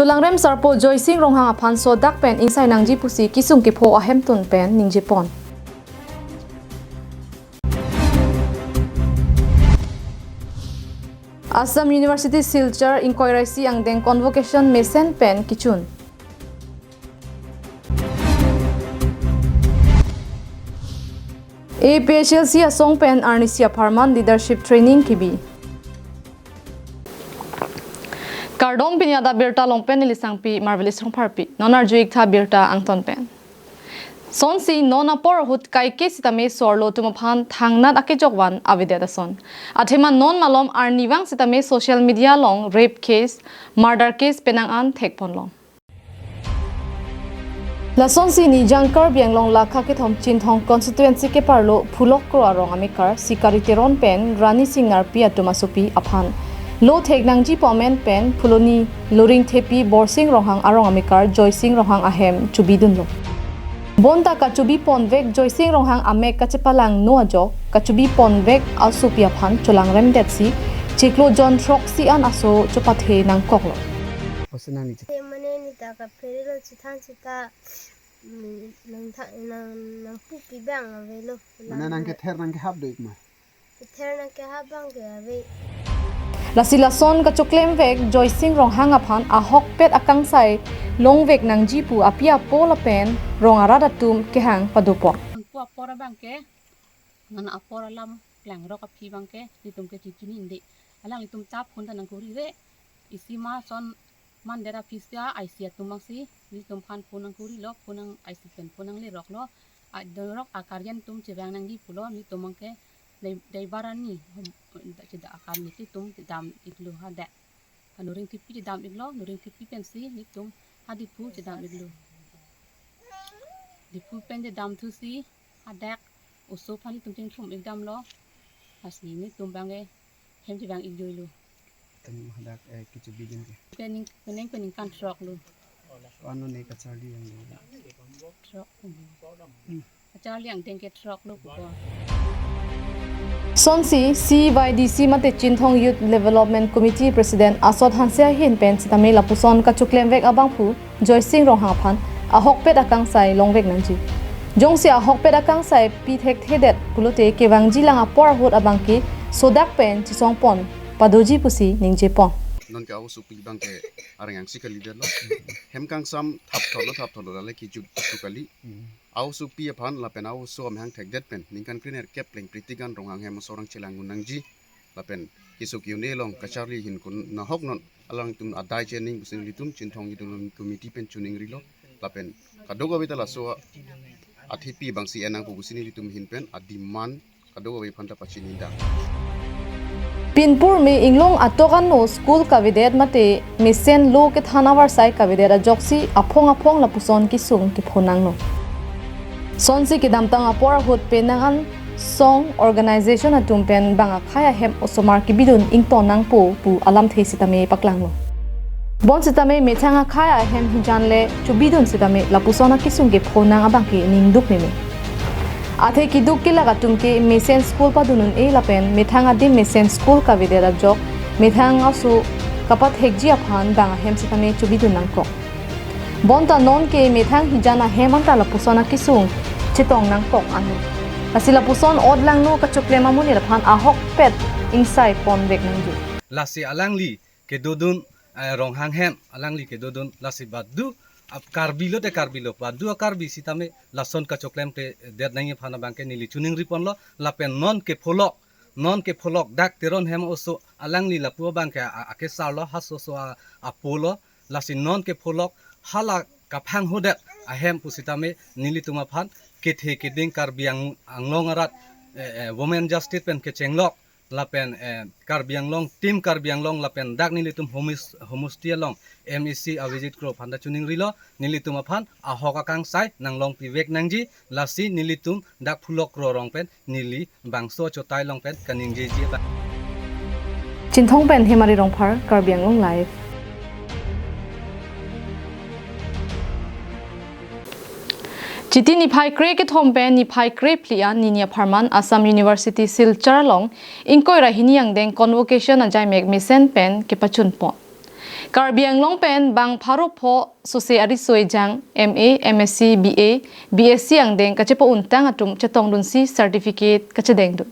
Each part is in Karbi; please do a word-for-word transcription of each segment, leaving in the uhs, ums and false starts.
Cholangrem sarpo Joysing Ronghang aphan sodak pen ingsai nangji pusi kesung kepho ahemtun pen ningjepon. Assam University Silchar ingkoi ra isi angdeng convocation mesen pen kechun. A P H L C asong pen arnisi apharman leadership training kebi. Kardom, pini adap birta along pen neli Sangpi Marvelous Rongpharpi. Non arju-ik tha birta angton pen. Sonsi non apor ahut kaike sitame so-arlo atum aphan thangnat akejok van avedet ason. Athema non malom arnivang sitame social media along rape case, murder case penang an thekponlong. Lasonsi Nijang Karbi Anglong lakha kethom Chinthong constituency keparlo Phulokro arong amekar Sikari Teron pen Rani Sing Ngarpi atum asopi aphan lo thek nangji pu amen pen Phuloni Loringthepi Borsing Ronghang arong amekar Joysing Ronghang ahem chubidunlo. Bonta kachubi ponvek Joysing Ronghang amek kachepalangno ajok kachubi ponvek asopi aphan cholangremdetsi chiklo jon throksi an aso chopathe nangkoklo. Osenang ni. Te mane ni ta kapherelo chithan sita, mm, nang tha-, nang, nangpupi abang avelo. Mane nangkether nangkehap do-ik ma? Kether nangkehap abang ke ave. Lasi lason kachoklemvek Joysing Ronghang aphan ahokpet akangsai longvek nangji pu api apo lapen rong arat atum kehang padopon. Nangpu apor abang ke, nang apor alam klangrok aphi abang ke, nelitum ke chichininde. Alanglitum ta phone ta nangkurire. Isi ma son mandet aphi sia I C atum abangsi, nelitum aphan phone nangkurilo, phone nang I C pen phone nangleroklo. A, dorok akaryan atum chevang nangji pulo, nelitum abang ke dai, dai barani, hom, da, cheda akarni atum chedam-iklo hadak. Loringthepi chedam-iklo, Loringthepi pensi nelitum ha Diphu chedam-iklo. Diphu pen chedamthusi hadak oso aphan nelitum chingthum-ik damlo. Lasi nelitum abang ke hem chevang-ik joilo. Itum hadak, eh, kechubidun ke. Pening, pening, peningkan throklo. Ano ne kacharli yang. Throk. Hmm. Kacharli angdeng ke throklo pupo. Sonsi C Y D C mate Chinthong Youth Development Committee President Asot Hanse ahin pen sitame lapuson kachoklemvek abangphu Joysing Ronghang aphan ahokpet akangsai longvek nangji. Jongsi ahokpet akangsai pi thekthedet pulote kevangjilang apor ahut abang ke sodak pen chesongpon padoji pusi ningjepon. Non ke aosopi abang ke areng angsi kalidetlo. Hem kangsam thapthotlo thapthotlo lale kejut tu kali. Aosopi aphan lapen aoso amahang thekdet pen ningkan krenerkep pleng Pritigan Ronghang hem asorang chelang un nangji. Lapen keso ke-un-e along kacharli ahin kun nahok non alangtum adai chening pusi nelitum Chinthong Youth Development Committee pen choningrilo. Lapen kadokave ta laso athepi abangsi en nangpo pusi nelitum ahin pen ademand kadokave aphanta pachini dang. Pinpur me inglong atok ano school kavedet mate mesen lo kethan avarsai kavedet ajoksi aphong aphong lapuson kesung kepho nanglo. Sonsi kedamtang apor ahut penang an song organization atum pen bang akhei ahem osomar kebidun ington nangpo pu alamthe sitame paklanglo. Bonsitame methang akhei ahem hijan le chubidun sitame lapuson akesung kepho nang abang ke ningduk meme. Athe keduk kelak atum ke mesen school padun un-e lapen methang adim mesen school kavedet ajok methang aso kapathekji aphan bang ahem sitame chubidun nangkok. Bonta non ke methang hijan ahem anta lapuson akesung chetong nangkok ano. Lasi lapuson ot langno kachoklem amonit aphan ahokpet ingsai ponvek nangji. Lasi alangli kedodun, eh, Ronghang hem, alangli kedodun, lasi badu ap Karbi lote Karbi lo, badu a-Karbi sitame lason kachoklemtedet nangji aphan abang ke neli choningriponlo, lapen non ke pholok, non ke pholok dak Teron hem oso alangli lapu abang ke a, a, akesarlo, ha oso a, apolo, lasi non ke pholok hala kaphang hodet ahem pusitame nelitum aphan kethe keding Karbi Ang-, Anglong arat, eh, eh, Women Justice pen kechenglok lapen, eh, Karbi Anglong, Team Karbi Anglong lapen dak nelitum homis-, homosti along M A C Abhijit Kro aphanta choningrilo, nelitum aphan ahok akangsai nanglongpivek nangji, lasi nelitum dak Phulokro arong pen neli bangso achotai along pen kaningjeji abang. Chinthong pen Hemari Rongphar, Karbi Anglong Live. Chiti niphai kre kethom pen niphai kre phli an nini apharman Assam University Silchar along ingkoi ra hini angdeng convocation ajaimek mesen pen kepachunpon. Karbi Anglong pen bang pharo pho sose ariso ejang M A, M S C, B A, B S C angdeng kachepa-untang atum chetongdunsi certificate kachedengdun.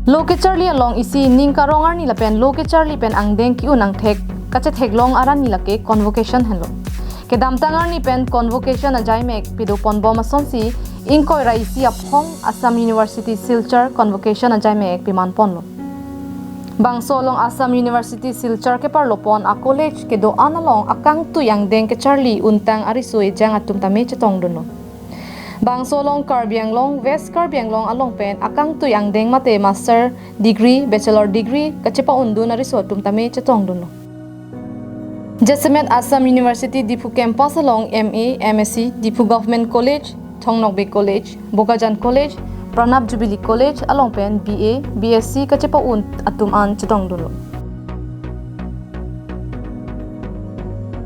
Lo kecharli along isi ning karong arni lapen lo kecharli pen angdeng ki-un angthek kachetheklong arni lake convocation henlo. Kedamtang arni pen convocation ajaimek pidoponbom asonsi ingkoi ra isi aphong Assam University Silchar convocation ajaimek pimanponlo. Bangso along Assam University Silchar keparlopon a-college kedo-an along akangtui angdeng kecharli untang ariso ejang atum tame chetongdunlo. Bangso along Karbi Anglong, West Karbi Anglong along pen akangtui angdeng mate master degree, bachelor degree kachepa-undun ariso atum tame chetongdunlo. Jasemet Assam University Diphu campus along M A, M S C, Diphu Government College, Thong Nokbe College, Bokajan College, Pranab Jubilee College along pen B A, B S C kachepa-un atum an chetongdunlo.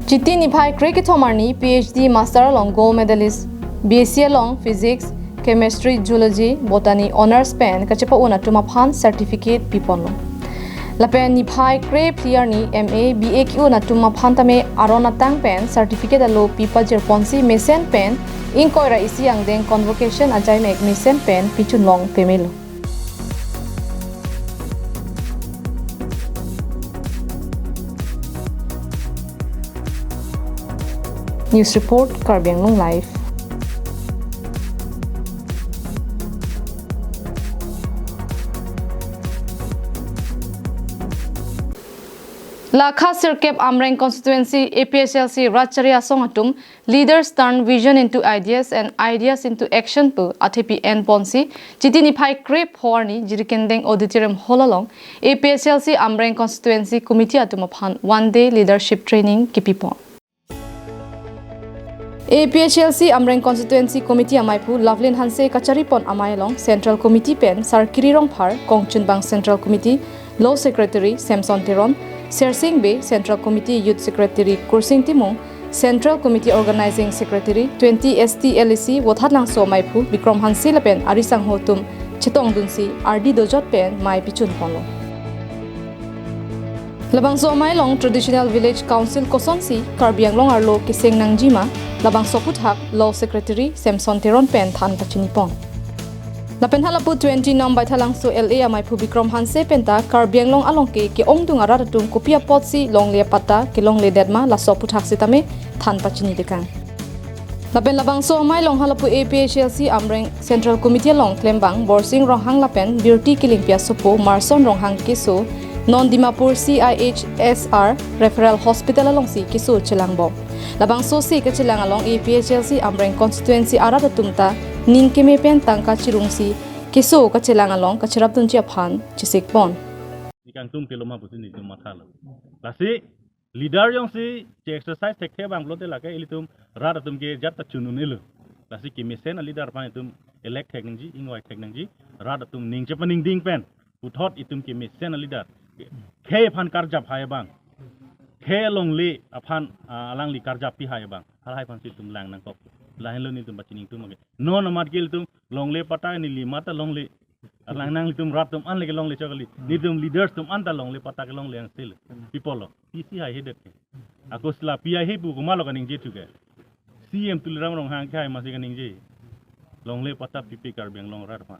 Chiti niphai kre kethom arni P H D master along gold medalist, B S C along physics, chemistry, zoology, botany honours pen kachepa-un atum aphan certificate piponlo. Lapen niphai kre phli arni M A, B A ki-un atum aphan tame aron atang pen certificate alo pipajirponsi mesen pen ingkoi ra isi angdeng convocation ajaimek mesen pen pichunlong pemelo. News report, Karbi Anglong Live. La kha sirkep Amreng constituency A P H L C rat chari asong atum Leaders Turn Vision into Ideas and Ideas into Action pu athepi enponsi Chiti niphai kre pho arni Jirikindeng Auditorium Hall along A P H L C Amreng Constituency Committee atum aphan one day leadership training kipipon. A P H L C Amreng Constituency Committee amaiphu Lovelyn Hanse kacharipon amei along Central Committee pen Sarkiri Rongphar, Kongchunbang Central Committee Law Secretary Samson Teron, Sersing Bey, Central Committee Youth Secretary Kursing Timung, Central Committee Organizing Secretary twenty S T L A C Vothatlangso amaiphu Bikrom Hanse lapen arisangho atum chetongdunsi ardi dojot pen mei pichunponlo. Labangso amei along Traditional Village Council kosonsi Karbi Anglong arlo keseng nangjima, labangso aphuthak Law Secretary Samson Teron pen than pachinipon. Lapen halapu twenty Nom Baithalangso L A amaiphu Bikrom Hanse penta Karbi Anglong along ke ke-ongdung arat atum kopi apotsi longle apatta kelongledetma laso aphuthak sitame than pachini dekang. Lapen labangso amei along halapu A P H L C Amreng Central Committee along klembang Borsing Ronghang lapen Birti Kilingpi asopo Marson Ronghang keso non Dimapur C I H S R Referral Hospital alongsi keso chelangbom. Labangso si kachelang along A P H L C Amreng Constituency arat atum ta ning keme pen tangka chirungsi keso kachelang along kacherapdunji aphan chesikpon. Ni kangtum keloma pusi nitum mathalo. Lasi leader jongsi che-exercise thekthe abang pulote lake ilitum rat atum ke jat ta chun un-elo. Lasi kemesen a-leader aphan itum elect thek nangji, ingvai thek nangji, rat atum ning chepaningding pen puthot itum kemesen a-leader. Khei aphan karjap hai abang, khei longle aphan, ah, alangli karjap pi hai abang, halahai aphansi itum lang nangkok. Lahenlo nitum pachini atum ke. Non amat ke ilitum longle apatta neli mata longle. Arlang nanglitum rat atum an lake longle chokali. Nitum leaders atum an ta longle apatta kelongle angsil. People lo. P C hai hedet ke. Ako sila P I he pu komatlo kaningje thu ke. C M Tuliram Ronghang ke hai masi kaningje. Longle apatta pipe Karbi Anglong rat aphan.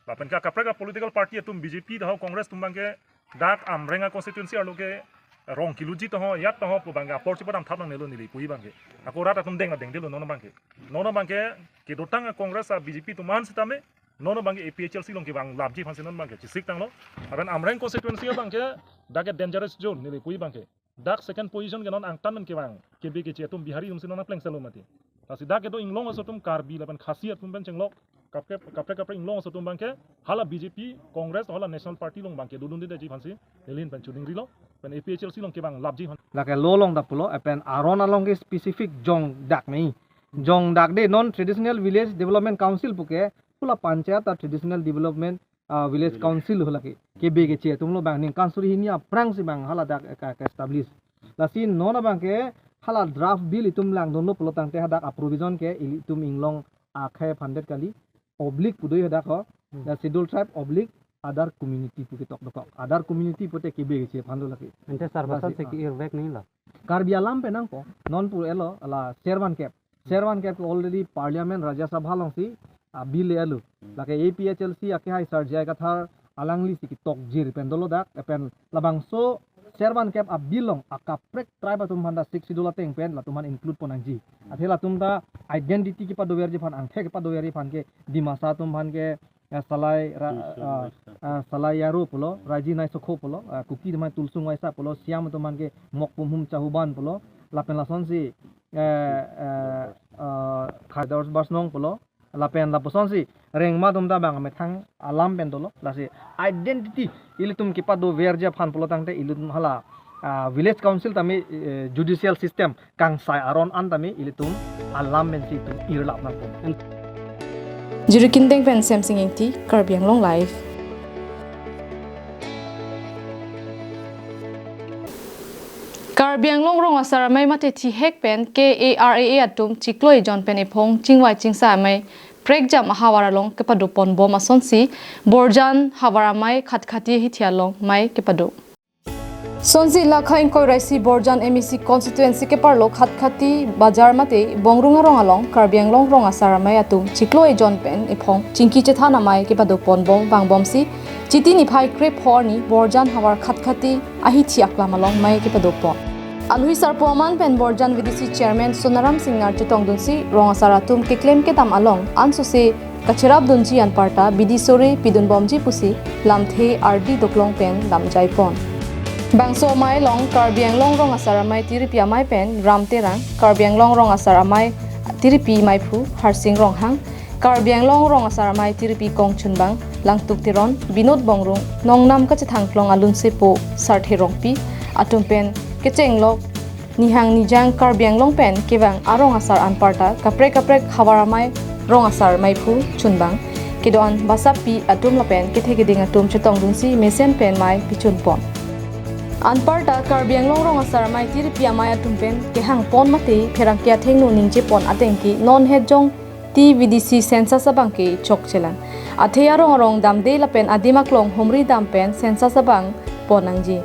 Lapen ke kaprek a-political party atum B J P taho Congress atum abangke dak Amreng a-constituency arlo ke rong kiluji taho, yat taho pu abangke apor chepadam thap nangnelo neli puji abangke. Ako rat atum deng adeng delo non abangke. Non abangke kedotang a-Congress a-B J P atum an sitame non abangke A P H L C along kevang lapji aphansi non abangke chesik tanglo. Lapen Amreng constituency abangke dak ke dangerous zone neli puji abangke. Dak second position ke non angtan pen kevang K B K C atum Bihari atumsi non plengsetlo mati. Lasi dak kedo inglong aso atum Karbi lapen Khasi atum pen chenglok kaprek kaprek kaprek inglong aso atum abangke hala B J P, Congress, hala National Party along abangke dodundeji aphansi neli ahin pen choningrilo. Pen A P H L C along kevang lapji aphan. Lake lo along ta pulo, lapen aron along ke specific jong dak nai. Jong dak de non Traditional Village Development Council puke pula panchayat ta Traditional Development, ah, Village Council hala ke, K B K C atumlo abang ningkan suri hini aphrangsi abang hala dak ka, ka establish. Lasi non abangke hala draft bill itum langdunlo pulo tangte hadak a-provision ke ilitum inglong akhei aphan det kali, oblique pu do hadak ho. Hmm. The Scheduled Tribe oblique other community pu ketok dokok. Other community pute K B H A aphan do lake. Ante sar, lasi, basan si ah. Ke-irvek nanglo. Karbi alam pen nangpo, non pu elo, la servan kep. Servan kep ke already Parliament Rajya Sabha alongsi a bill le-etlo. Hmm. Lake A P H L C akehai Sir J I Kathar alangli si ketokjir pen dolo dak, pen labangso servan kep a bill along akaprek tribe atum aphan ta Sixth Schedule ateng pen latum aphan include pon nangji. Hmm. Athe latum ta identity kepadoverji aphan, angthek kepadoverji aphan ke Dimasa atum aphan ke, ya, Salai Ra-, Tuition, ah, Waisa. Ah, Salai Yaro pulo, Raji Naisokho pulo, ah, Kuki atum aphan Tulsung Waisa pulo, Siam atum aphan ke Mokpumhum Chahuban pulo, lapen lasonsi, eh, eh, ah, Khaidar Barsnong pulo, lapen lapusonsi Rengma atum ta bang amethang alam pen dolo, lasi identity ilitum kepadoverji aphan pulo tangte ilitum hala, ah, village council tame, eh, judicial system kangsai aron an tame ilitum alam pensi itum irlap nangpo. Jurikindeng pen Semsing Ingti, Karbi Anglong Live. Karbi Anglong Rong Asar Amei mate thihek pen K A R A A atum chiklo ejon pen ephong chingvai chingsa amei prekjam ahavar along kepado ponbom asonsi Borjan havar amei Khatkhati ahithi along mei kepado. Sonsi lakha ingkoi ra isi Borjan M A C constituency keparlo Khatkhati Bazar mate Bongrung arong along Karbi Anglong Rong Asar Amei atum chiklo ejon pen ephong chingki chethan amei kepado ponbom vangbomsi Chiti niphai krepho arni Borjan havar Khatkhati ahithi aklam along mei kepado pon. Alohi sarpo aman pen Borjan V D C chairman Sonaram Singnar chetongdunsi rong asar atum keklem kedam along ansose kacherapdunji anparta bidi sore pidunbomji pusi lamthe ardi doklong pen damjai pon. Bangso amei along Karbi Anglong Rong Asar Amei tiripi amei pen Ram Terang, Karbi Anglong Rong Asar Amei tiripi meiphu Harsing Ronghang, Karbi Anglong Rong Asar Amei tiripi kongchunbang Langtuk Teron, Binod Bongrung, nongnam kachethangklong alunsepo Sarthe Rongpi atum pen kechenglok nihang nijang Karbi Anglong pen kevang arong asar anparta kaprek kaprek havar amei rong asar meiphu chunbang kedo-an basapi atum lapen kethe keding atum chetongdunsi mesen pen mei pichun pon. Anparta Karbi Anglong Rong Asar Amei tiripi amei atum pen kehang pon mate pherangke athengno ningje pon ateng ke non het jong T V D C census abang ke chokchelang. Athe arong arong damde lapen adim aklong humri dam pen census abang pon nangji.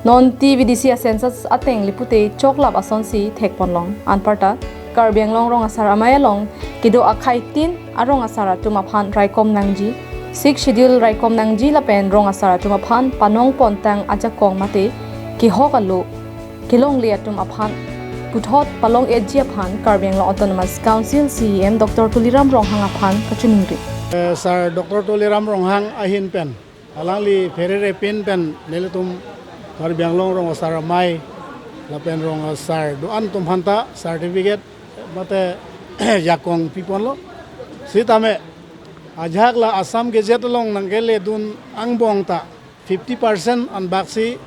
Non T V D C a census ateng lipute choklap asonsi thek ponlong. Anparta Karbi Anglong Rong Asar Amei along kedo akhai tin arong asar atum aphan raikom nangji, Sixth Schedule raikom nangji lapen rong asar atum aphan panong pontang ajakong mate kehok alo kelongle atum aphan puthot palong-etji aphan Karbi Anglong Autonomous Council C E M Doctor Tuliram Ronghang aphan kachiningri. Eh, Sir Doctor Tuliram Ronghang ahin pen alangli pherere pin pen nelitum Karbi Anglong Rong Asar Amei lapen rong asar do-an atum aphanta certificate mate jakong piponlo. Sitame ajahak la Assam Gazette along nangkeledun angbong ta fifty percent anbaksi,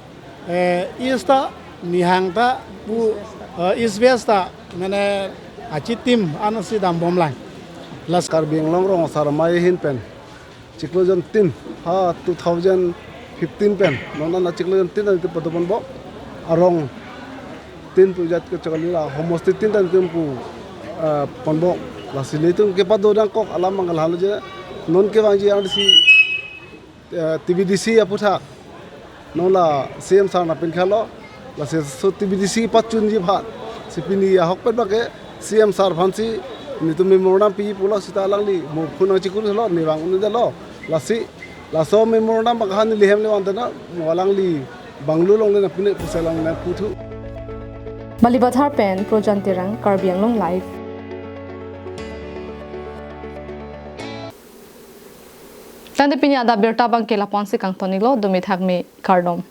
eh, East ta, nihang ta, pu, eh, East West ta, mane achitim ansi dambomlang. Lasi Karbi Anglong Rong Asar Amei ahin pen chiklo jon tin ha two thousand fifteen pen non an chiklo jon tin an kepado ponbom, arong tin pu jat ke chakali la homosti tin tan tum pu, eh, ponbom. Lasi nelitum kepado nangkok alam mangal halo je non kevangji R D C, eh, T V D C aputhak non la C M sir nangpinkhalo. Lasi laso T V D C pachunji aphan si pini ahokpet abang ke C M sir aphansi nelitum memorandum pi pulo, sita alangli mo phone nangchikurlo, ne vang un-edetlo. Lasi laso memorandum abang ke neli hem le vang tena mo alangli banglo longle nangpine pusi alang nangputhu. Balipathar pen Projan Terang, Karbi Anglong Live. Tangte pini adap abirta abang ke lapu-ansi kangton-iklo, dumi thakmi, kardom.